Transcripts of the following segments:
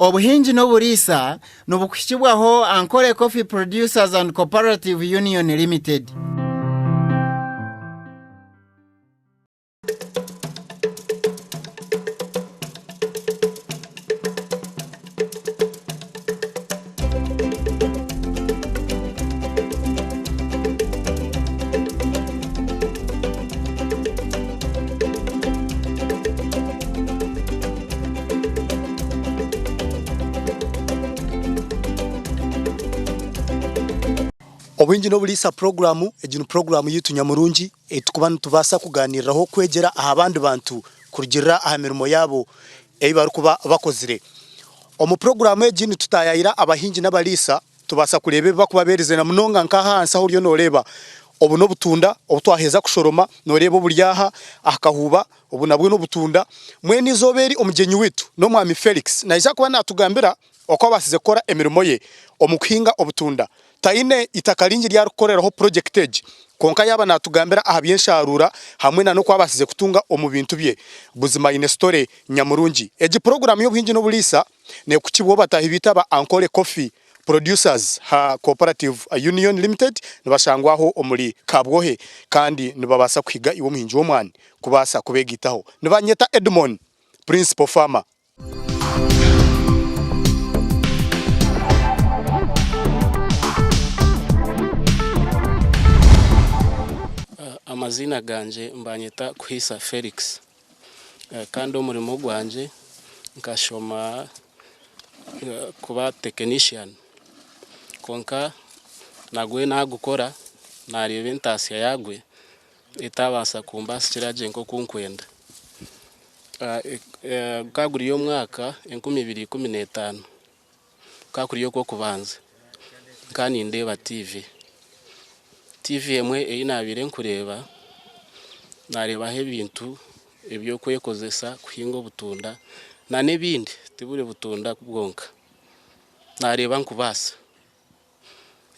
Obuhingi n'oburiisa nibukuhikibwaho Ankole Coffee Producers and Cooperative Union Limited. Obwingi n'oburiisa puroguraamu egi ni puroguraamu yaitu nyamurungi ei turikuba nitubaasa kugaaniiriraho kwegyera aha bandi bantu kurugiirira aha mirimo yaabo ei barikuba bakozire. Omu puroguraamu egi nitutaayaayira abahingi n'abariisa Tubaasa kureeba ebi barikuba beerize na munonga nk'aha ahansi ahu oriyo nooreeba. Obu n'obutunda obu twaheza kushoroma, nooreeba oburi aha aha kahuuba, obu nabwo n'obutunda. Mbwenu eizooba eri omugyenyi waitu n'omwami Felix naija kuba naatugambira oku abaasize kukora emirimo ye omu kuhinga obutunda. Taine itaka ringi eri arikukoreraho purojekiti egi, kwonka yaaba naatugambira aha by'ensharuura hamwe na n'oku abaasize kutunga omu bintu bye. Buzima aine sitore nyamurungi. Egi puroguraamu y'obuhingi n'oburiisa Nekukibwaho bataahi baitu aba Ankole Coffee Producers ha Cooperative Union Limited nibashangwa aho omuri Kabwohe kandi nibabaasa kuhiga iwe omuhingi w'omwani kubaasa kubegaitaho. Nibanyeta Edmon, Principal Farmer. Amaziina gangye nibanyeta Kuhaisa Felix. Kandi omurimo gwangye nkashoma kuba tekinishiyani kwonka nagwe nagukora nareeba entaasya yagwe etabaasa kumbaasikira gye nk'oku nkwenda. Gukaba guri omwaka 2015 kukaba kuri okw'okubanza nkaba nindeeba tiivi. Tiivi emwe ei naabaire nkureeba, naareebaho ebintu eby'okwekozesa kuhinga obutunda n'ebindi tiburi butunda bwonka. Naareeba nkubaasa.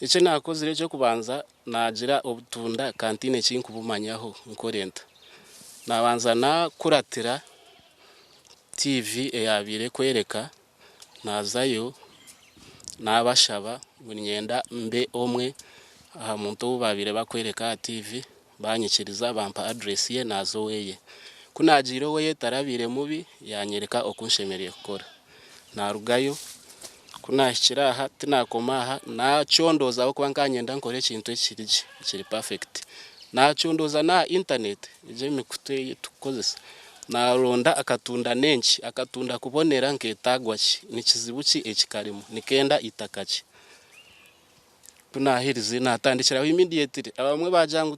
Eki naakozire eky'okubanza naagira obutunda ka ntaine eki nkubumanyaho nkore nta? Naabanza naakuratira tiivi eyaabaire ekworeka. Naazayo naabashaba ngu niinyenda mbe omwe aha muntu ou baabaire barikworeka aha tiivi, baanyikiriza bampa address ye naaza oweye. Ku naagiire oweye tarabaire mubi yaanyoreka oku nshemereire kukora. Naarugayo, ku naahikire aha tinaakoma aha, naacondooza ahabw'okuba nkaba niinyenda nkore ekintu ekiri gye, ekiri perfect. Naacondooza n'aha intaneti egyo emikutu ei turikukozesa. Naaronda akatunda n'enki? Akatunda kubonera nkeetaagwa ki? Ni kizibu ki ekikarimu? Nikenda itaka ki? Ku naaherize naatandikiraho immediately. Abamwe baagira ngu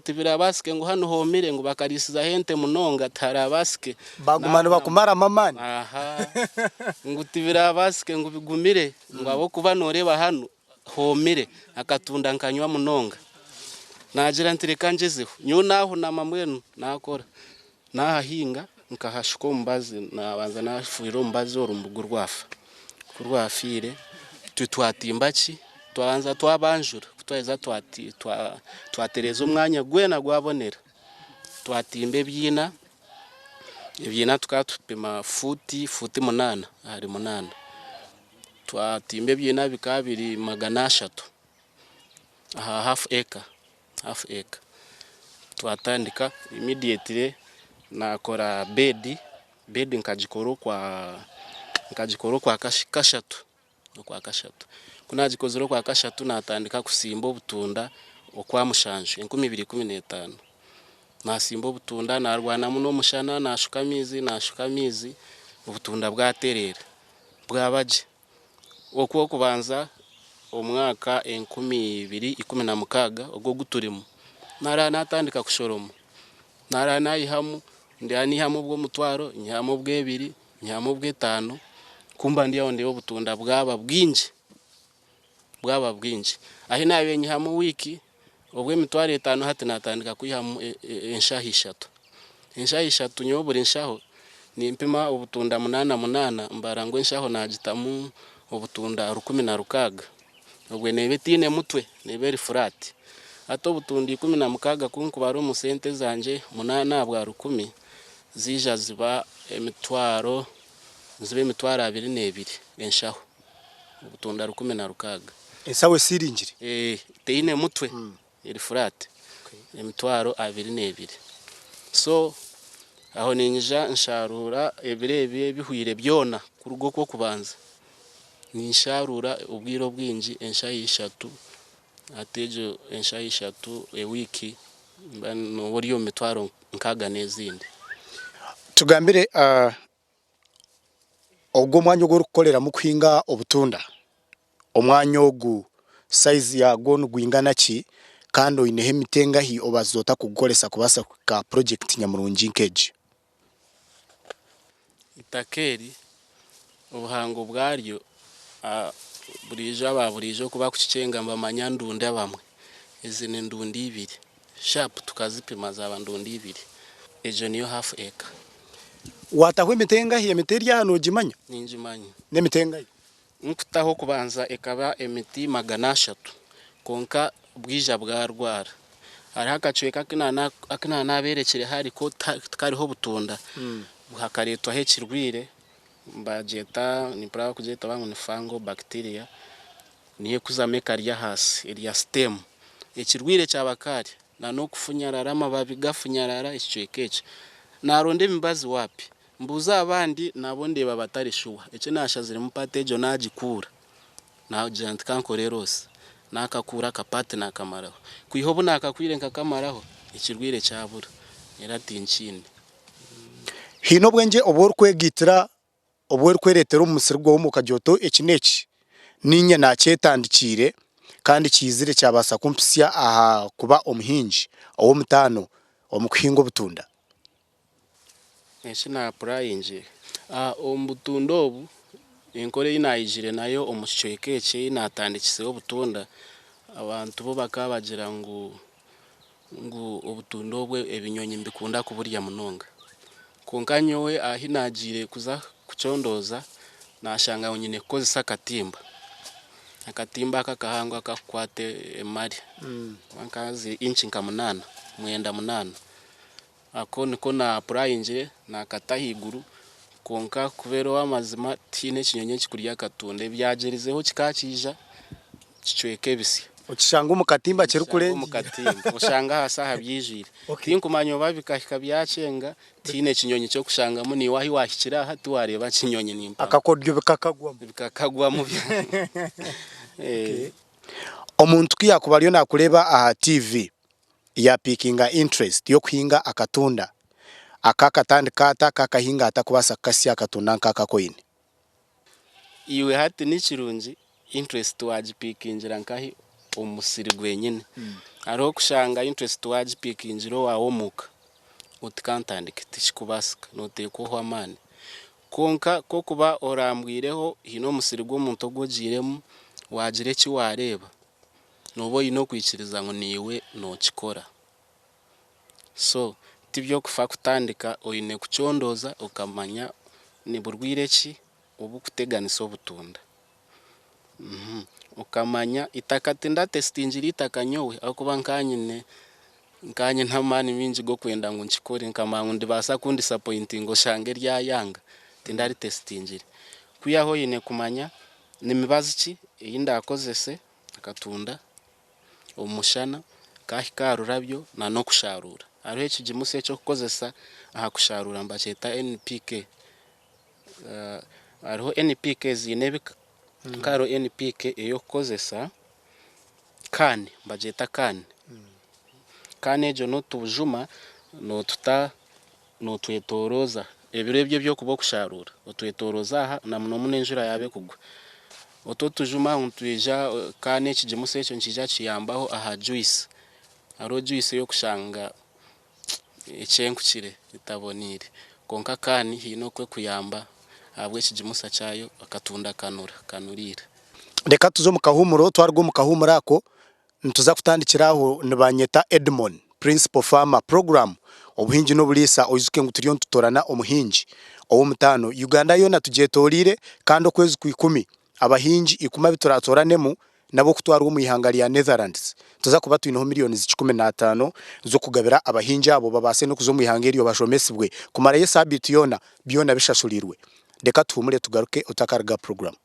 tibirabaasike ngu hanu hoomire ngu bakariisizaho ente munonga tiharabaasike. Baaguma nibakumaramu amaani. Aha, ngu tibirabaasike ngu bigumire ngu ahabw'okuba nooreeba hanu hoomire, akatunda nkanywa munonga. Naagira nti reka ngyezeho. Nyowe naahunama mbwenu naakora. Naahahinga nkahashuka omubazi, naabanza naafuhirira omubazi orumbugu rwafa. Ku rwafiire itwe twatimba ki? Twabanza twabanjura, ku twaheza twatereeza omwanya gwena gwabonera. Twatimba ebiina, ebiina tukaba tupima fuuti, fuuti munaana ahari munaana. Twatimba ebiina bikaba biri 300 aha half acre, half acre. Twatandika immediately nakora bed, bed nkagikora okwa nkagikora okwa kashatu, okwa kashatu. Ku nagikozire okwa kashatu natandika kusimba obutunda okwa mushanju, 2015. Nasimba obutunda narwanamu n'omushana, nashuka amaizi, nashuka amaizi, obutunda bwatereera. Bwaba gye. Okw'okubanza omwaka 2016 ogu ogu turimu, naaraara naatandika kushoroma. Naaraara naihamu, ndaara naihamu obw'omutwaro, nyihamu obw'ebiri, nyihamu obw'etaano, ku mba ndi aho ndeeba obutunda bwaba bwingi, bwaba bwingi. Ahi naabaire nyihamu wiiki obw'emitwaro etaano hati naatandika kwihamu enshaho ishatu. Enshaho ishatu nyowe buri nshaho nimpima obutunda munaana munaana mbara ngu enshaho naagitamu obutunda 16 obwe neeba etaine mutwe neeba eri furaati. Hati obutunda 16 ku nkubara omu sente zangye munaana aha bwa rukumi ziija ziba emitwaro. Niziba 22,000 enshaho, obutunda 16. Enshaho esiringire? Eeh, teine mutwe, eri flat, 22,000. So aho niinyija nsharuura ebiro ebi ebihweire byona kuruga okw'okubanza, ninsharuura obwire obwingi enshaho ishatu, hati egyo enshaho ishatu ewiiki nooba ori omu mitwaro nkaaga n'ezindi. Tugambire Ogu omwanya ogu orikukoreramu kuhinga obutunda, omwanya ogu sayizi yagwo nigwingana ki kandi oineho emiti engahi obaasize ota kugukoresa kubaasa kuhika aha purojekiti nyamurungi nk'egi? Eitaka eri obuhango bwaryo buriijo aba buriijo ku barikukikyenga nibamanya ndunde abamwe. Ezi ni ndunde ibiri. Sharp tukazipima zaaba ndunde ibiri. Egyo niyo half acre. Waataho emiti engahi? Emiti eri aha noogimanya? Ningimanya. N'emiti engahi? Nkutaho kubanza ekaba emiti 300 kwonka bwija bwarwara. Hariho akacweka aku naanaabeerekire hari ko tikariho obutunda, hakareetwaho ekirwaire baagyeta nimpurira barikugyeta ngu ni fungal bacteria niyo ekuzamu ekarya ahaasi erya stem. Ekirwaire kyaba kaarya na n'okufunyarara amababi gafunyarara ekicweka ekyo. Naaronda emibazi waapi? Mbuuza abandi nabo ndeeba batari shuwa. Eki naashaziremu paati egyo naagikuura. Naagira nti ka nkore roosi. Naakakuura akapaati naakamaraho. Kwiha obu naakakwire nkakamaraho, ekirwaire kyabura era tinkiine. Haine obwengye obu orikwegaitira obu orikwereetera omu musiri gwawe okagira oti eki n'eki niinye naakyetandikiire kandi kiizire kyabaasa kumpitsya aha kuba omuhingi ow'omutaano omu kuhinga obutunda. Eki naapurayingire omu butunda obu, enkora ei naayijire nayo omu kicweka eki ei naatandikiseho obutunda, abantu bo bakaba bagira ngu ngu obutunda obu ebinyonyi nibikunda kuburya munonga. Kwonka nyowe ahu naagiire kuza kucondooza, naashanga ngu nyine kukozesa akatimba. Akatimba ako akahango akakukwata emari nka ziri inci nka munaana, mwenda munaana. Ako niko na apurayingire nakata ahaiguru kwonka kubeera ow'amazima tihaine ekinyonyi ekikurya akatunda ebyagyerizeho kikakiija kicweka ebisya. Okishanga omu katimba kirikurengyera. Omu katimba oshanga ahaasi aha byijwire. Tinkumanya oba bikahika byakyenga tihaine kinyonyi ky'okushangamu naiwe ahu waahikire aha tiwareeba kinyonyi nimpamya. Akakodyo bikakagwamu. Bikakagwamu. Omuntu ku yaakuba ariyo naakureeba aha tiivi Yaapiikinga interest y'okuhinga akatunda aka akatandika ata aka akahinga ata kubaasa kukasya akatunda nk'aka aku oine? Iwe hati ni kirungi interest waagipiikingira nkahi omu musiri gwenyine. Hariho okushanga interest waagipiikingira owaawe omuka oti kantandike tikikubaasika nooteekwa ohwe amaani. Kwonka ku okuba orambwireho haine omusiri gw'omuntu ogu ogiiremu waagira eki waareeba, Nooba oine okwikiriza ngu naiwe nookikora. So, tiby'okufa kutandika, oine kucondooza okamanya ni burwaire ki oburikuteganisa obutunda. Okamanya eitaka tindatesitingire eitaka nyowe ahabw'okuba nka nyine nka nyine amaani maingi g'okwenda ngu nkikore nkamanya ngu nibaasa kundisapointinga oshange ryayanga, tindaritesitingire. Kwihaho oine kumanya ni mibazi ki ei ndaakozese akatunda omu mushana, kaahika aha rurabyo n'okusharuura. Hariho ekigimusa eky'okukozesa aha kusharuura nibakyeta NPK. Hariho NPK ziine ebika, kwonka hariho NPK ey'okukozesa CAN, nibagyeta CAN. CAN egyo n'otujuma nootuta Nootwetoorooza ebiro ebyo eby'okuba okusharuura, otwetoorooza aha na munomuno enjura yaaba ekugwa. Otwo otujuma nitwija kandi n'ekigimusa ekyo nikiija kiyambaho aha juice. Hariho juice ey'okushanga ekyenkukire etaboniire kwonka kaani haine oku ekuyamba ahabw'ekigimusa kyayo akatunda kanura, kanuriire. Reka tuze omu kahuumuro, twaruga omu kahuumuro ako Nituza kutandikira aho nibanyeta Edmon, Principal Farmer Program, Obuhingi n'Oburiisa oijuke ngu turiyo nitutorana omuhingi ow'omutaano. Uganda yoona tugyetoreire kandi okwezi kwa ikumi abahingi ikumi abu turatoranemu n'ab'okutwarwa omu ihanga rya Netherlands. Nituza kuba twineho millions 15 z'okugabira abahingi abo babaase n'okuza omu ihanga eryo bashomesibwe kumarayo esaabiiti yoona byona bishashurirwe. Reka tuhumure tugaruke otakaruga aha puroguramu.